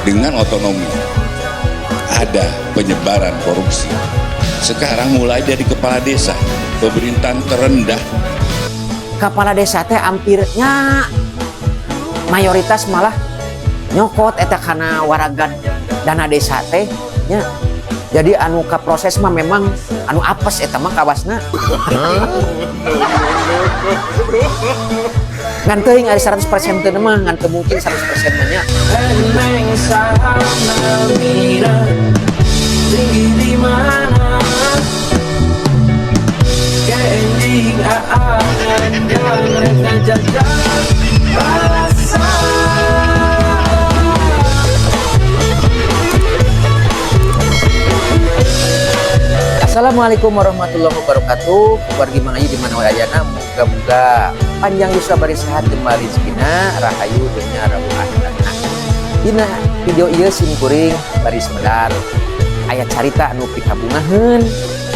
Dengan otonomi ada penyebaran korupsi. Sekarang mulai dari kepala desa, pemerintahan terendah. Kepala desa teh hampirnya mayoritas malah nyokot eta kana waragan dana desa teh nya. Jadi anu ka proses mah memang anu apes eta mah kawasna. Ngan teuing ari 100% teu mah, ngan teu mungkin 100% mah nya. Eneng sahamamira tinggi di mana Keending aangan yang reka jajan rasa. Assalamualaikum warahmatullahi wabarakatuh. Wargi Mangayu di mana wae ayana, muga-muga panjang yuswa bari sehat jembar rezekina, rahayu dunya rabu akhiratna. Dina video ieu sim kuring bari sumedar aya carita anu pikabungaheun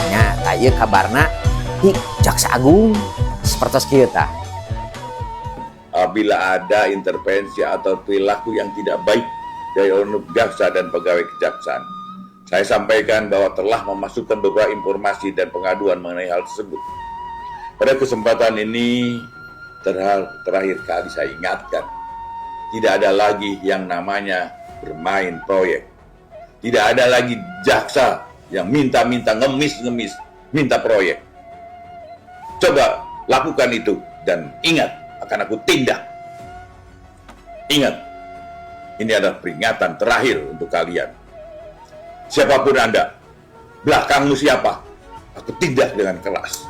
nya, tah ieu kabarna ti Jaksa Agung sapertos kieu tah. Apabila ada intervensi atau perilaku yang tidak baik dari oknum jaksa dan pegawai kejaksaan, saya sampaikan bahwa telah memasukkan beberapa informasi dan pengaduan mengenai hal tersebut. Pada kesempatan ini, terakhir kali saya ingatkan, tidak ada lagi yang namanya bermain proyek. Tidak ada lagi jaksa yang minta-minta, ngemis-ngemis, minta proyek. Coba lakukan itu dan ingat, akan aku tindak. Ingat, ini adalah peringatan terakhir untuk kalian. Siapapun Anda, belakangmu siapa, aku tindak dengan keras.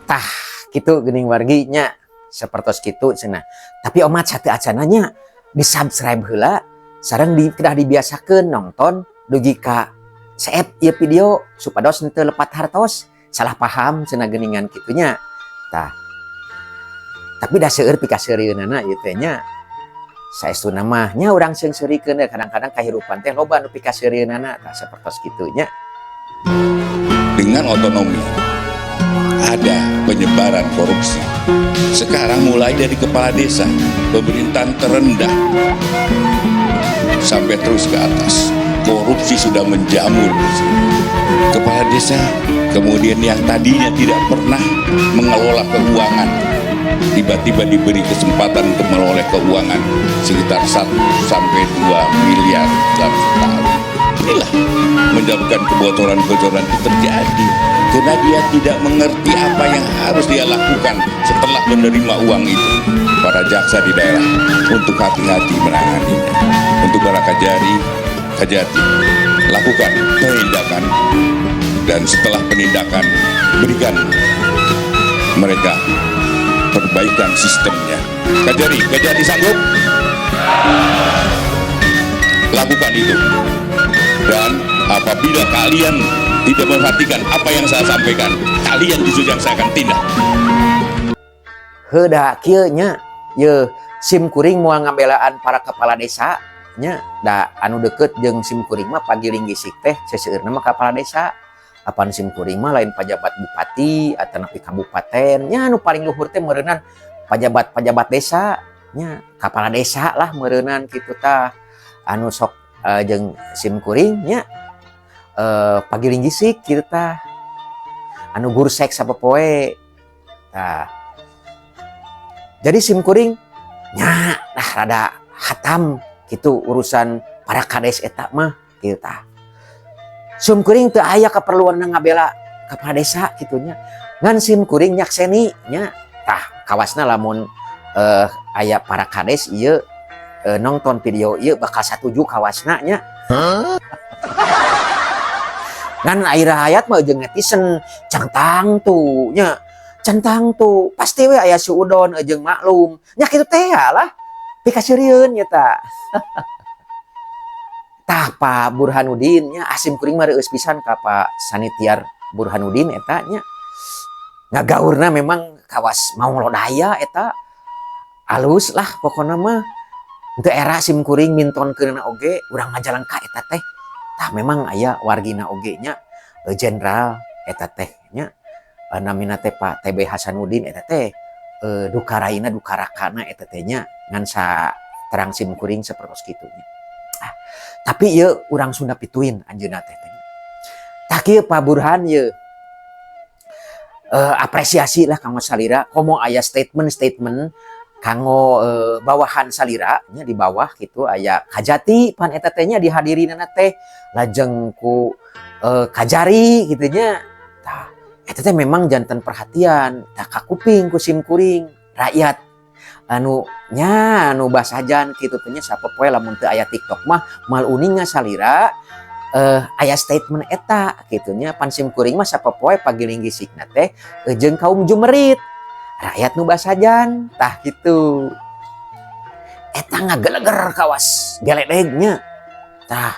Tah, kitu geuning wargi nya, sapertos kitu cenah. Tapi omat satu acananya di subscribe heula sareng di kedah dibiasakeun nonton dugi ka save ieu video supados henteu lepat hartos salah paham cenah geuningan kitunya. Tah. Tapi da seueur pikaseurieunana ieu teh nya. Saestuna mah nya urang seungseurikeun kadang-kadang kahirupan teh loba nu pikaseurieunana tah sapertos kitu nya. Dengan otonomi ada penyebaran korupsi. Sekarang mulai dari kepala desa, pemerintahan terendah sampai terus ke atas. Korupsi sudah menjamur di sini. Kepala desa kemudian yang tadinya tidak pernah mengelola keuangan, tiba-tiba diberi kesempatan untuk mengelola keuangan sekitar 1 sampai 2 miliar dalam setahun. Inilah menyebabkan kebocoran-kebocoran itu terjadi karena dia tidak mengerti apa yang harus dia lakukan setelah menerima uang itu. Para jaksa di daerah untuk hati-hati menanganinya. Untuk para kajari, kajati, lakukan penindakan, dan setelah penindakan berikan mereka perbaikan sistemnya. Kajari, kajati sanggup? Lakukan itu. Dan apabila kalian tidak memperhatikan apa yang saya sampaikan, kalian justru yang saya akan tindak. Heuda kieu nya, ye sim kuring moal ngabelaan para kepala desa nya, da anu deket jeung sim kuring mah pagiling gisik teh seseueurna mah kepala desa. Apan sim kuring mah lain pajabat bupati atau nepi kabupaten nya, anu paling luhur teh meureunan pajabat-pajabat desa nya, kepala desa lah meureunan kitu tah. Anu sok jeung sim kuring nya pagiling gisik kitu tah, anu gursek sapopoe tah. Jadi sim kuring nya lah rada hatam gitu urusan para kades eta mah kitu tah. Sim kuring teu aya keperluan ngabela kepala desa kitu nya, ngan sim kuring nyakseni nya tah. Kawasna lamun aya para kades ieu nonton video ieu bakal satuju kawasna nya. Ngan air hayat mah jeung netizen cangtang tuh nya, centang tuh pasti we aya suudon jeung maklum nya kitu teh lah, pikaseurieun nya ta. Tah, Pak Burhanuddin nya, asim kuring mah reueus pisan ka Pak Sanitiar Burhanuddin eta nya. Ngagaurna memang kawas mau lodaya eta, alus lah pokona mah. Teu era sim kuring mintonkeunna oge urang Majalengka eta teh. Tah, memang aya wargina oge nya, jenderal eta teh nya, namina teh Pak TB Hasanuddin eta teh, duka raina duka rakana eta teh nya, ngan sa terang sim kuring sapertos kitu nya. Ah. Tapi ieu urang Sunda pituin anjeunna teh. Tah kieu Pak Burhan ye, apresiasi lah kanggo salira, komo aya statement-statement kanggo bawahan salira nya, di bawah gitu aya Kajati pan eta teh nya, dihadirinana teh lajeng ku Kajari gitu nya. Tah, eta teh memang janten perhatian, tah kakuping ku sim kuring rakyat anu nya anu basajan kitu teh nya. Sapopoe lamun teu aya TikTok mah moal uninga salira aya statement eta kitu nya. Pan sim kuring mah sapopoe pagiling gisikna teh jeung kaum jumerit, rakyat nu basajan. Tah gitu, eta ngageleger kawas geledegnya. Tah,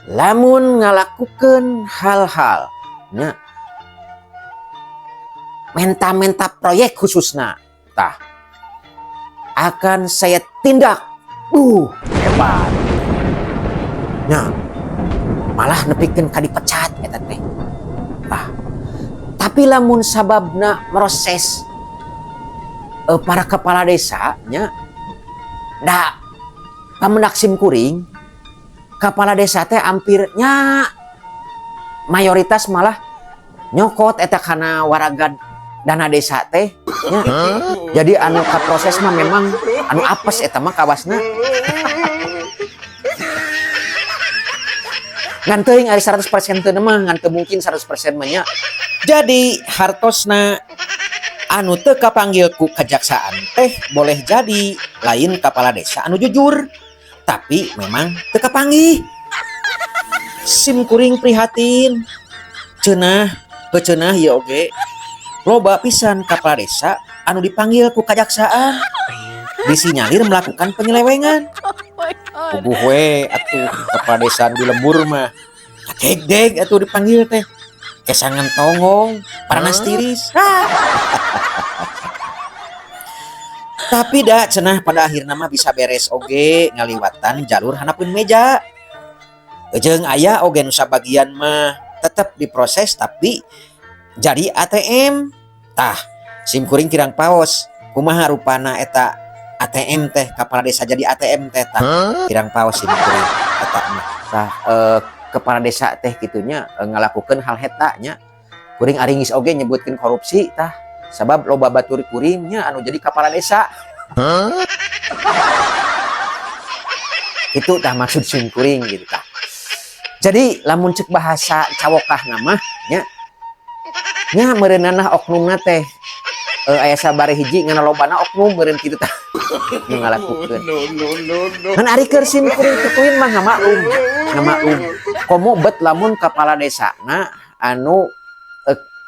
lamun ngalakukeun hal-hal nya, menta-menta proyek khususna, tah akan saya tindak. Hebat nya, malah nepikeun ka dipecat eta teh. Tah, tapi lamun sababna proses para kepala desa nya, da pamendak sim kuring kepala desa teh hampirnya mayoritas malah nyokot eta kana waraga dana desa teh nya. Jadi anu kaproses mah memang anu apes eta mah kawasna. Ngan teuing ari 100% teu mah, ngan teu mungkin 100% mah nya. Jadi hartosna anu teu kapanggil ku kejaksaan teh boleh jadi lain kepala desa anu jujur, tapi memang teu kapanggih. Sim kuring prihatin cenah kecenah ieu oge loba pisan kepala desa anu dipanggil ku kejaksaan disinyalir melakukan penyelewengan. Puguh we atuh kepala desa di lembur mah deg atuh dipanggil teh kesangan tonggong paranas tiris. Tapi dah cenah pada akhirna mah bisa beres oge ngaliwatan jalur handapeun meja. Jeung aya oge nu sabagian mah tetep diproses tapi jadi ATM. Tah, sim kuring kirang paos kumaha rupana eta ATM teh, kepala desa jadi ATM teh. Tah, kirang paos sim kuring eta mah. Tah, kepala desa teh kitunya ngalakukeun hal eta nya, kuring aringis oge nyebutkeun korupsi. Tah, sabab loba batur kuringnya anu jadi kepala desa itu. Tah, maksud sim kuring gitu. Tah, jadi lamun cek bahasa cawokah nama nya nya meureunana oknumna teh aya sabare hiji, ngan lobana oknum meureun kitu. Tah, nu ngalakukeun. No, no, no, no. Ngan ari keur sim kuring tutuin mah ngamaklum, ngamaklum. Komo bet lamun kepala desa na anu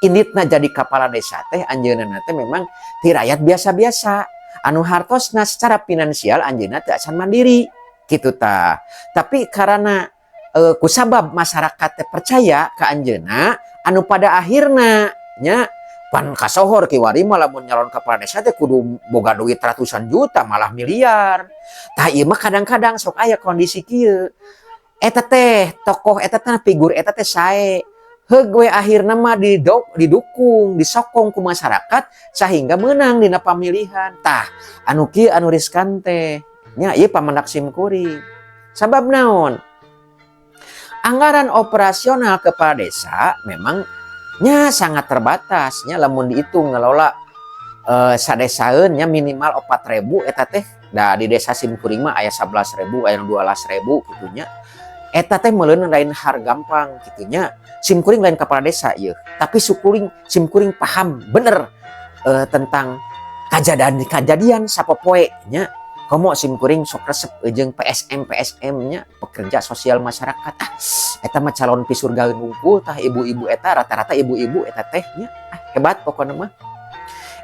inditna jadi kepala desa teh anjeunna teh memang ti rakyat biasa-biasa anu hartosna secara finansial anjeunna teu acan mandiri kitu. Tah, tapi karena kusabab masyarakat teh percaya ka anjeunna anu pada akhirna nya pan kasohor kiwari mah lamun nyalon kepala desa teh kudu boga duit ratusan juta, malah miliar. Tah, ieu mah kadang-kadang sok aya kondisi kieu, eta teh tokoh eta teh, figur eta teh sae heug we, akhirna mah didukung, disokong ku masyarakat sehingga menang dina pamilihan. Tah, anu kieu anu riskan teh nya, ieu pamendak sim kuring. Sabab naon? Anggaran operasional kepala desa memang nya sangat terbatas nya. Lamun dihitung ngelola sadesaeun nya minimal 4000 eta teh. Da di desa sim kuring mah aya 11.000, aya 12.000 kitu nya. Eta teh meuleun lain har gampang kitu nya. Sim kuring lain kepala desa ieu, tapi sim kuring paham bener tentang kajadian-kajadian sapopoe nya. Komo sim kuring sok resep jeung PSM PSM nya, pekerja sosial masyarakat. Ah, eta mah calon pisurgaeun wungkul. Tah, ibu-ibu eta, rata-rata ibu-ibu eta teh nya. Ah, hebat pokona mah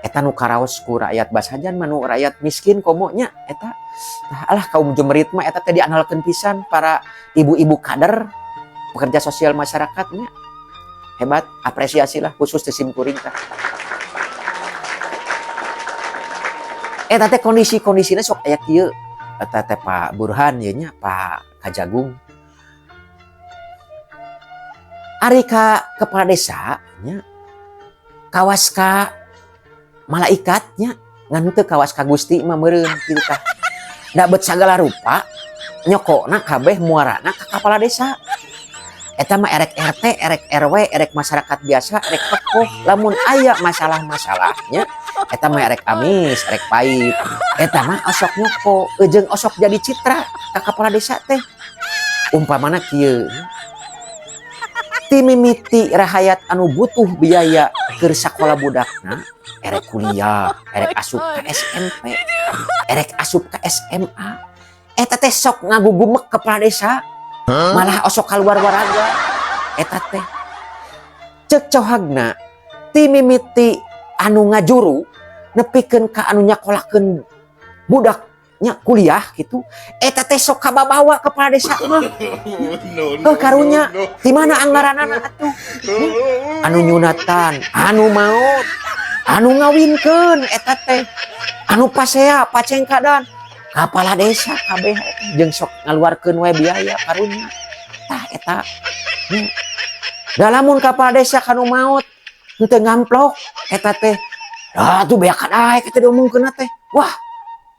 eta nu karaos ku rakyat basajan mah, nu rakyat miskin komo nya eta. Tah, alah, kaum jumerit mah eta teh diandalkeun pisan para ibu-ibu kader pekerja sosial masyarakatnya. Hebat, apresiasi lah khusus di sim kuring. Tah, eta teh kondisi-kondisinya sok aya kieu eta teh, Pak Burhan ieu nya, Pak Kajagung. Ari ka kepala desa nya kawas ka malaikat nya, ngan teu kawas ka Gusti mah meureun kitu. Tah, da bet sagala rupa. Nyokona kabeh muarana ka kepala desa. Eta mah erek RT, erek RW, erek masyarakat biasa, erek tokoh, lamun aya masalah-masalahnya eta mah erek amis, erek pahit. Eta mah osok nyoko, jeung osok jadi citra ka kepala desa teh. Umpamana kieu. Ti mimiti rahayat anu butuh biaya keur sakola budakna, erek kuliah, erek asup ka SMP, erek asup ka SMA. Eta teh sok ngagugumek kepala desa, malah osok keluar waraga eta teh. Cek cohagna, ti mimiti anu ngajuru nepikeun ka anu nyakolakeun budaknya kuliah gitu, eta teh sok kababawa kepala desa mah. Heuh, karunya di mana anggaranana atuh? Anu nyunatan, anu maot, anu ngawinkeun, eta teh anu pasea pacengkadan kepala desa kabeh jeung sok ngaluarkeun we biaya. Karunya tah eta nya. Da lamun kepala desa kanu maot henteu ngamplok, eta teh ah tuh beak kadaek eta diomongkeun teh. Wah,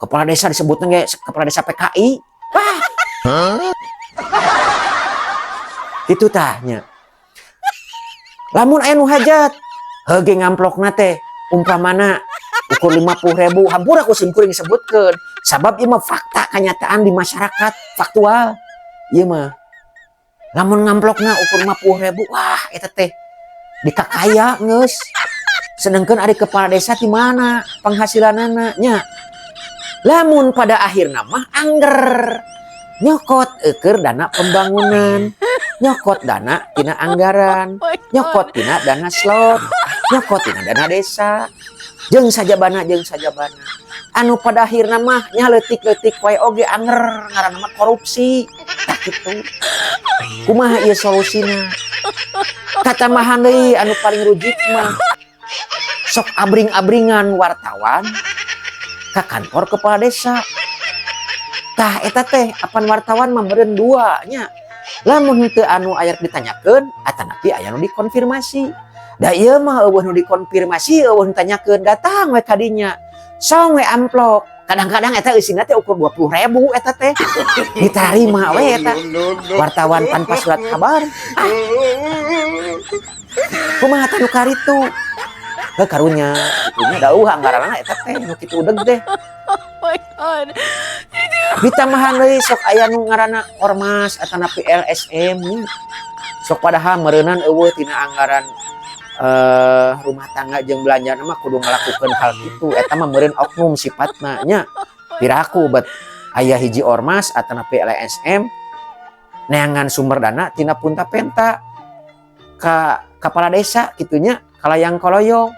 kepala desa disebutna ge kepala desa PKI. Wah, itu tah nya. Lamun aya nu hajat heuh ge ngamplokna teh umpamana ukur 50.000. Hampura ku simkuring disebutkeun, sabab ieu mah fakta kenyataan di masyarakat, faktual ieu mah. Lamun ngamplokna ukur 50.000, wah, eta teh dikakaya geus. Sedangkan ari kepala desa di mana penghasilanana nya? Lamun pada akhirna mah angger nyokot eker dana pembangunan, nyokot dana tina anggaran, nyokot tina dana slot, nyokot tina dana desa, jeung sajabana, jeung sajabana. Anu pada akhirna mah nya leutik-leutik wae oge anger ngaranna mah korupsi. Tah kitu. Kumaha ieu solusina? Katambahan deui anu paling rujit mah sok abring-abringan wartawan ke kantor kepala desa. Tah, eta teh apan wartawan mah meureun dua nya. Lamun henteu anu aya ditanyakeun atanapi aya nu dikonfirmasi. Da ieu mah euweuh nu dikonfirmasi, euweuh nu ditanyakeun, datang we ka dinya. Song we amplop. Kadang-kadang eta eusina teh ukur 20.000, eta teh diterima we eta. Wartawan tanpa surat kabar. Ah. Kumaha tah nu karitu? Heuh, karunya kitu nya, da euweuh anggaranna eta teh nu kitu udeg teh. Oh my God. Ditambahan deui sok aya nu ngaranna ormas atanapi LSM nya. Sok padahal meureunan euweuh tina anggaran rumah tangga jeung belanjana mah kudu ngalakukeun hal kitu. Eta mah meureun oknum sifatna nya. Piraku bet aya hiji ormas atanapi LSM neangan sumber dana tina punta penta ka kepala desa kitu nya, kalayang koloyong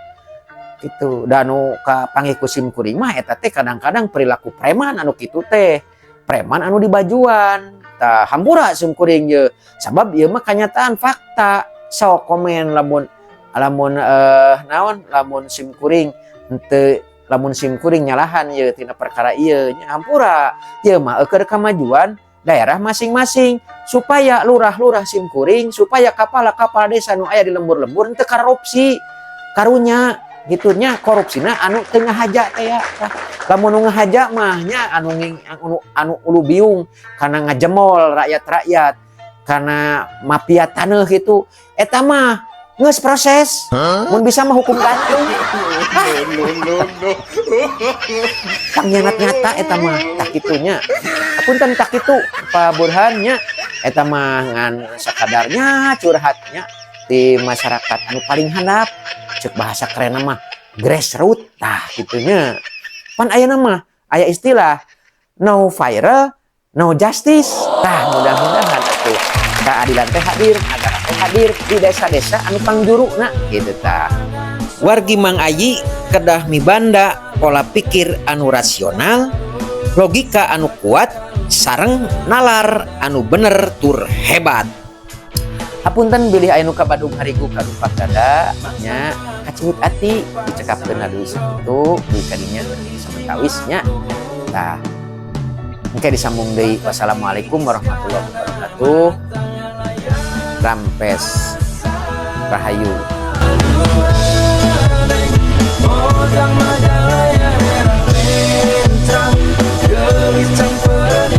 gitu. Dan nu kapanggih ku sim kuring mah eta teh kadang-kadang perilaku preman anu kitu teh, preman anu dibajuan. Tah, hampura sim kuring ye, sabab ieu mah kanyataan fakta. Sok komen lamun lamun naon, lamun sim kuring henteu, lamun sim kuring nyalahan ye tina perkara ieu nya, hampura. Ieu mah eukeun kamajuan daerah masing-masing, supaya lurah-lurah sim kuring, supaya kepala-kepala desa nu aya di lembur-lembur henteu korupsi. Karunya gitu nya, korupsina anu teu ngahaja teh ya. Tah, lamun nu ngahaja mah nya anu anu ulu biung karena ngajemol rakyat-rakyat karena mafia taneuh gitu, eta mah geus proses, mun bisa mah hukum gantung. Ah. Pangkhianat nyata eta mah. Tah, kitu nya. Apunten, tah kitu Pak Burhan nya. Eta mah ngan sakadarnya curhatnya di masyarakat anu paling handap, cek bahasa keren mah grassroots. Tah, kitu nya. Pan ayeuna mah aya istilah no viral no justice. Tah, mudah-mudahan atuh keadilan teh hadir, negara teh hadir di desa-desa anu pangjuruna gitu. Tah, wargi Mang Ayi kedah mibanda pola pikir anu rasional, logika anu kuat, sareng nalar anu bener tur hebat. Hapunten bilih aya nu kabadug harigu kadumpak dada nya, kacuit ati dicekapkeun deui sakitu deui kadinya samentawis nya. Tah, engke disambung deui. Wassalamualaikum warahmatullahi wabarakatuh. Rampes, rahayu. Mojang Majalaya herang lencang. Geulis cangpeureun.